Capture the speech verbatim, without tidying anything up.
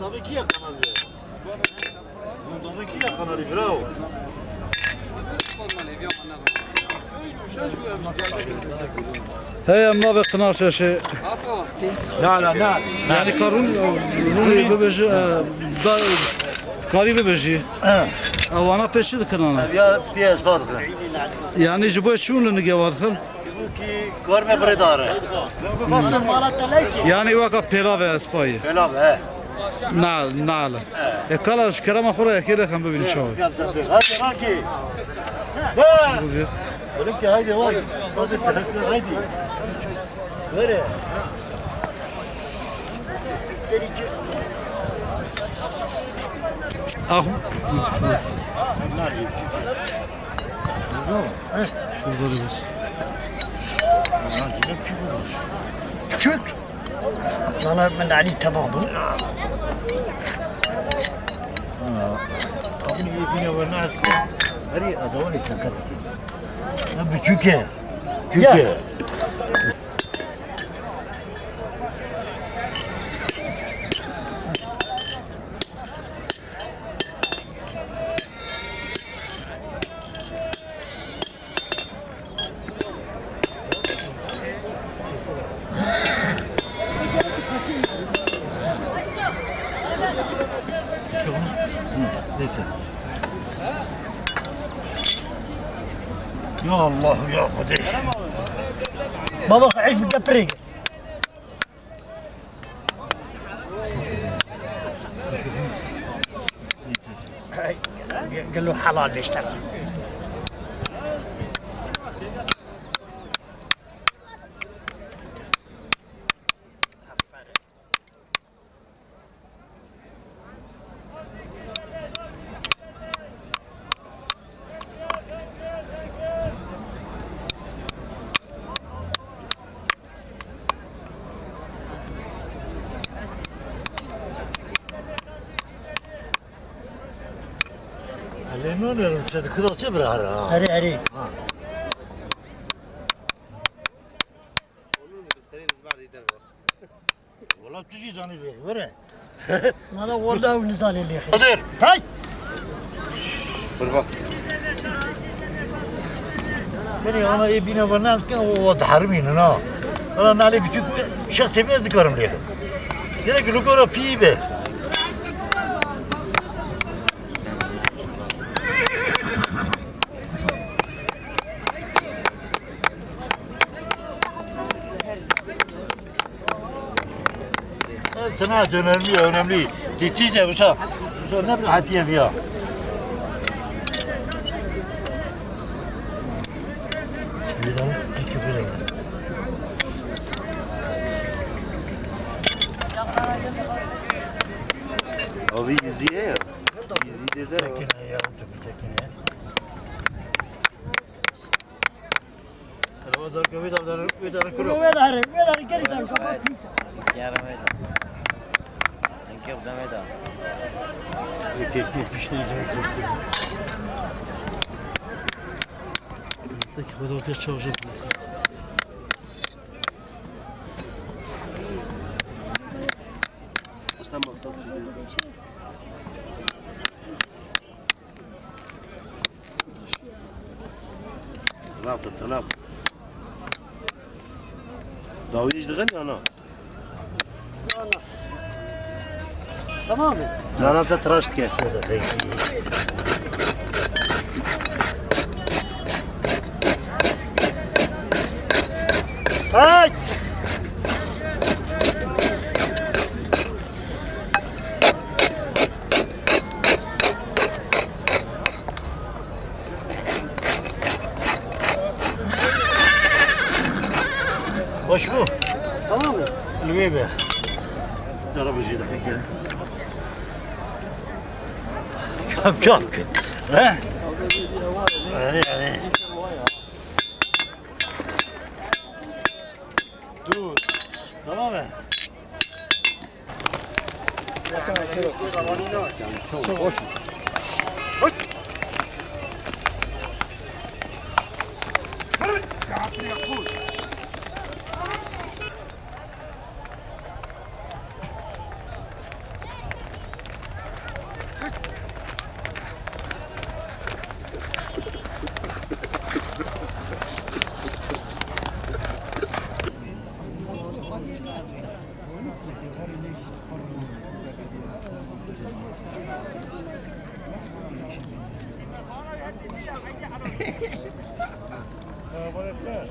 Tabii ki ya kanal ya. Bunun tabii ki ya kanalı, bravo. Hey, em navê qinal şeşê. Na, na, na. Yani karun, rûnê bibêjî, e, da, karî bibêjî. He. Ewana pêşî dikin ana. Ya, piyes var. Yani ji bo çûn li nigê wa dixin. Ki kar me birêdar e. Yani weka pêla ve espayê. Pêla ve, he. Na, na le. E, kala ji kerema xwe re yekê lêxin bibînin çawa. Hadi, hadi. Buyur. Oğlum ki haydi, vay. Hadi, haydi. Böyle. Ah. Burada da bir. Çök. Valla min alî temam bû. Herî adamın sakat. Ya biçûk e. Ya. Çük e. Neyse. Ya Allah, ya Xwedê. Baba, eş bi depirê gir. Gelo helal beşte. Elê nonêrim, se dikida çi bira here ha? Erê, erê. Ha. Onun gibi serê dizbar dî derbar. Wala tu jî zanî vê, were. Nana wala ew nizanê lêxê. Hazır. Taş! Kurban. Beni ana ê bîne ve ne etkin, o, o diherimînin ha. Ana nalê biçûk şexsê me dikarim lêxim. Gerek ki lukora pî be. Tına önemli, önemli. Titiz de olsa, ne bir hatiye bir ya. Bir daha, iki bir daha. Abi yüzüğe ya. Yüzüğe de. Tekine ya, otur bir tekine. Wê dare, wê dare, wê dare, wê dare, gelî dare, kapat. Peki, peki, piştine geldi. Peki, bu da bir çok güzel. Sen maksat şimdi. Telav te, telav. Dawiyê ji dixin ya na? Tamam mı? Na, na, sen tıraş dike. Taç! Baş bu. Tamam mı? Lübe be. Yara bu jide peki. Kap kap. He? Yani yani. Dur. Tamam mı? Muhabbetler.